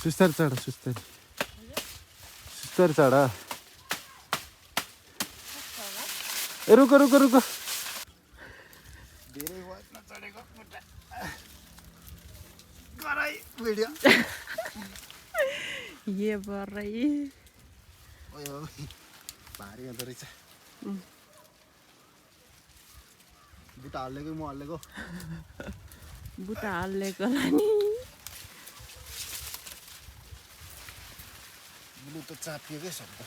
सुस्तार चढ सुस्तार चढ रुक रुक रुक धेरै वाटमा चढेको मुटा गराई भिडियो ये बराई ओइ भारी हुँदो रहेछ बुटा हालेको म हालेको बुटा हालेको नि ब्लु त चापिएकै छ त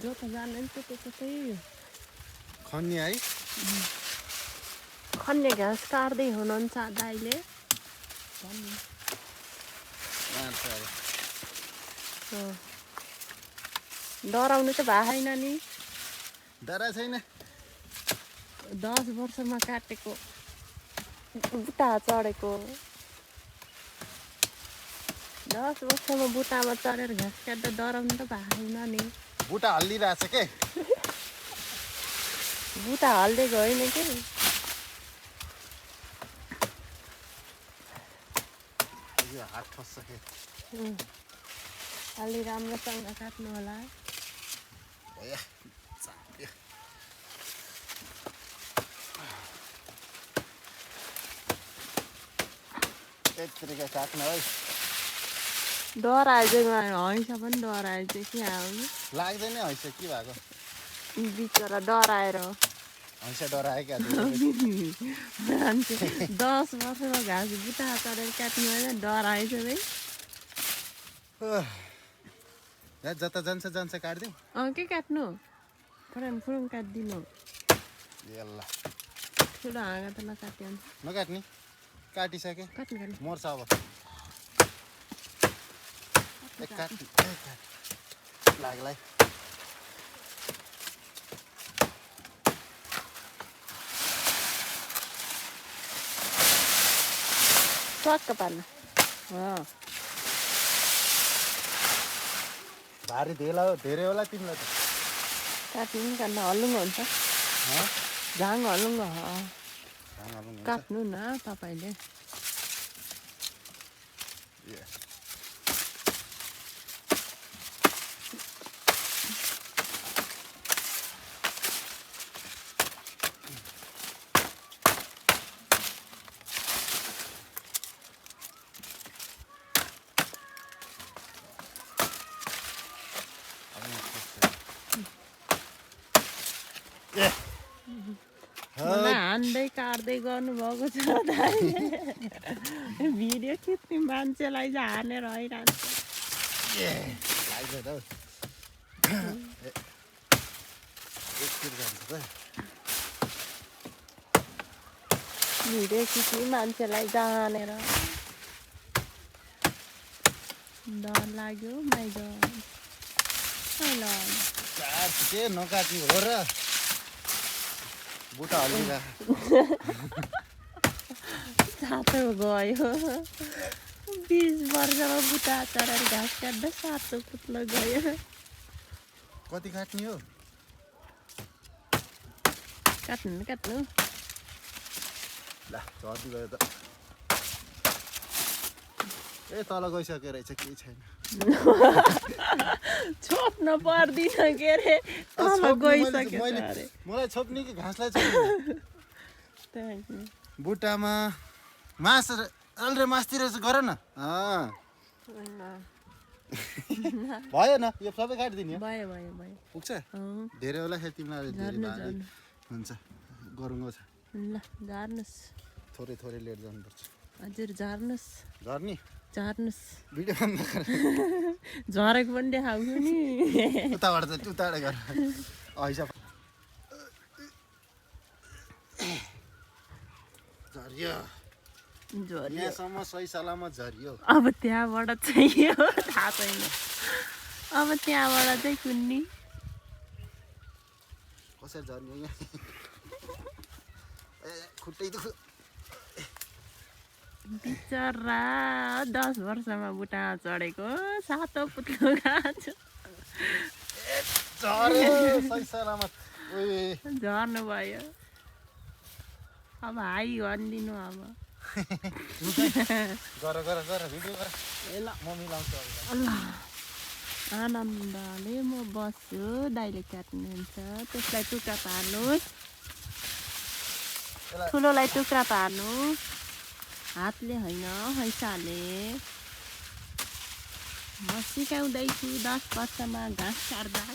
जो त जाने नि त्यतै खन्ने है खन्ने घाँस काट्दै हुनुहुन्छ दाइले डराउनु त भएको छैन नि डरा छैन 10 वर्षमा काटेको बुटा चढेको 10 वर्षमा बुटामा चढेर घाँस काट्दा डराउनु त भएको छैन नि बुटा हल्लिरहेछ के बुटा हल्लिएको होइन के यो हात फस्छ के अलि राम्रोसँग काट्नु होला त्यतिकै काट्नु है डराएछ हैसा पनि डराएछ के आउनु लाग्दैन हैस के भएको बिचरा डराएर हैस डरायो क्या मान्छे 10 वर्षमा घाँस बुटा चढेर काट्नु होइन डराएछ है जता जान्छ काट्दिउँ के काट्नु फुरुङ फुरुङ काटिदिनु यल्ला ठुलो हाँगा त नकाट्यो नकाट्ने काटिसके काट्नु मर्छ अब काट लाग्लाई सक्क पार्नु भारी धेरै होला तिमीलाई त काट्नु नि काट्नु हल्लुङ्गो हुन्छ झाङ हल्लुङ्गो काट्नु न तपाईँले हान्दै काट्दै गर्नुभएको छ भिडियो खिच्ने मान्छेलाई चाहिँ हानेर आइरहन्छ भिडियो खिच्ने मान्छेलाई जानेर डर लाग्यो के नकाट्ने हो र बुटा हल्लिँदा सातो गयो 20 वर्षमा बुटा चढेर घाँस काट्दा सातो पुत्लो गयो कति काट्ने हो काट्नु ल झर्दी गयो त ए तल गइसक्यो रहेछ केही छैन छोप्न पर्दिन के अरे तल गइसक्यो मलाई छोप्ने कि घाँसलाई छोप्ने बुटामा मास अलरे मासतिर गर न भयो न यो सबै काटिदिने भयो पुग्छ धेरै होला फेरि तिमीलाई हुन्छ गरुङ्गो छ ल झार्नुस् थोरै लेट जानुपर्छ हजुर झार्नुस् भिडियो बन्द गर झरेको पनि देखाउँछु नि उताबाट गर ऐसा झरियो यहाँसम्म सही सलामत झरियो अब त्यहाँबाट चाहिँ थाहा छैन अब त्यहाँबाट चाहिँ कुन्नी कसरी झर्ने खुट्टै दुख बिचरा 10 वर्षमा बुटा चढेको सातो पुत्लो गाछ झर्नु भयो अब हाई भनिदिनु अब आनन्दले म बस्छु दाइले काट्नुहुन्छ त्यसलाई टुक्रा पार्नुहोस् ठुलोलाई टुक्रा पार्नु हातले होइन हैसाले म सिकाउँदैछु 10 वर्षमा घाँस काट्दा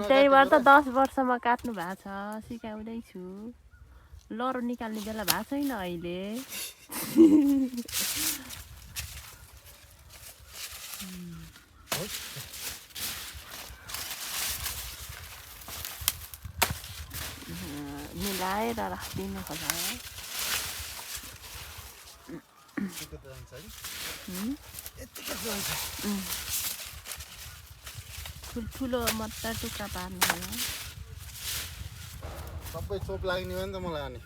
त्यही भएर त 10 वर्षमा काट्नु भएको छ सिकाउँदैछु लरो निकाल्ने बेला भएको छैन अहिले मिलाएर राखिदिनु होला ठुलो मात्र टुक्रा पार्नु होला सबै चोप लाग्ने हो नि त मलाई अनि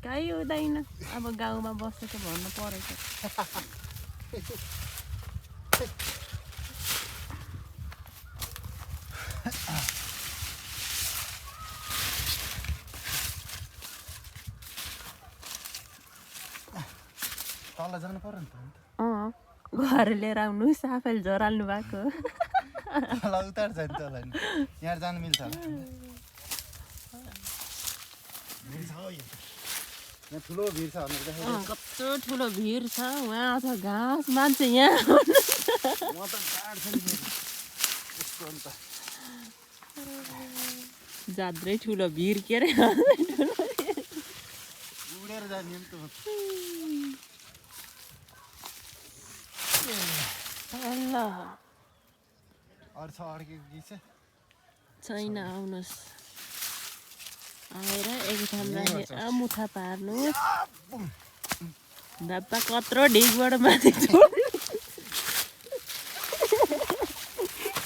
कहीँ हुँदैन अब गाउँमा बसेको भन्नु परेको तल जानु पर्यो नि त घर लिएर आउनुहोस् आफैले झराल्नु भएको तल उतार जान्छ तल यहाँ जानु मिल्छ होला यहाँ ठुलो भिड छ कत्रो ठुलो भिड छ उहाँ छ घाँस मान्छे यहाँ म त काट्छ नि अन्त जात्रै ठुलो भिड के अरे उडेर जाने नि त अरू छ अड्केको गीत छैन आउनुहोस् आएर एक ठाउँ राखेर मुठा पार्नु धप्पा कत्रो ढिगबाट माथि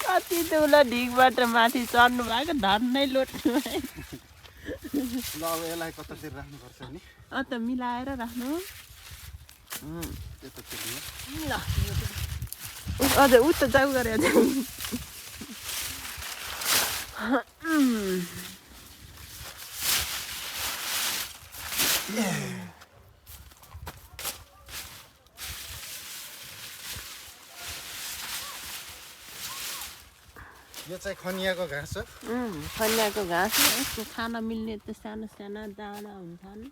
कति ठुलो ढिगबाट माथि चढ्नु भएको धन्नै लोट्नु ल अब यसलाई कतातिर राख्नुपर्छ नि त मिलाएर राख्नु ल अझ उ त जाउ गरे यो चाहिँ खनियाको घाँस हो खनियाको घाँस यसको खान मिल्ने त सानो साना दाना हुन्छन्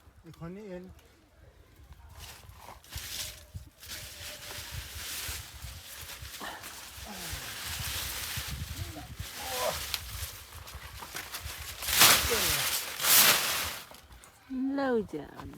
लौजान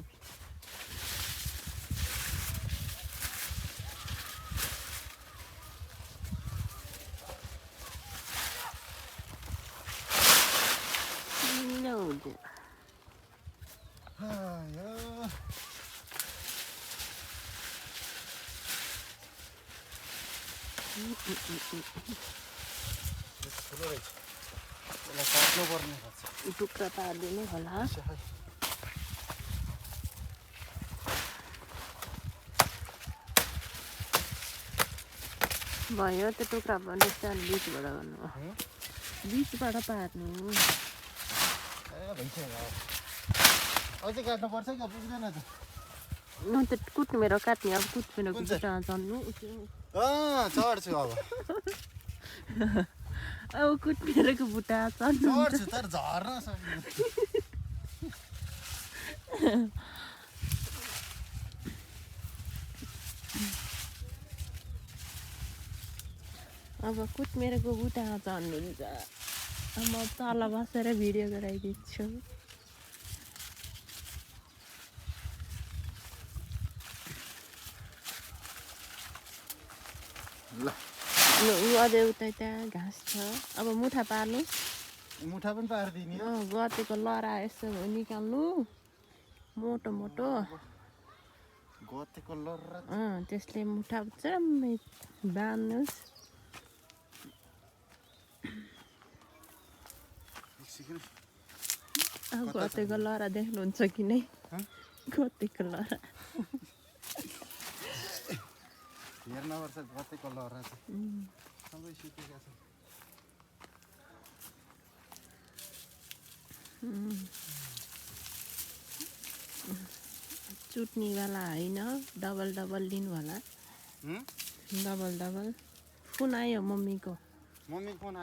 टुक्रा पारिदिनु होला भयो त्यो टुक्रा पनि बिचबाट गर्नु बिचबाट पार्नु अझै काट्नुपर्छ कि पुग्दैन त त कुट्नु मेरो काट्ने अब कुट्नु चढ्नु चढ्छु अब कुट्नेरको बुट्टा चढ्नु तर झर्न सक्नु अब कुट्नेरको बुट्टा चढ्नुहुन्छ म तल बसेर भिडियो गराइदिन्छु ल अझै उता त्यहाँ घाँस छ अब मुठा पार्नु मुठा पनि पारिदिने गतेको लरा यसो निकाल्नु मोटो मोटो गतेको लरा त्यसले मुठा चम्मै बान्नुहोस् कतिको लहरा देख्नुहुन्छ कि नै कतिको लहरा हेर्नुपर्छ कतिको लहरा छ सबै सुकेका छन् चुट्नीवाला होइन डबल डबल लिनु होला डबल डबल फोन आयो मम्मीको मम्मी फोन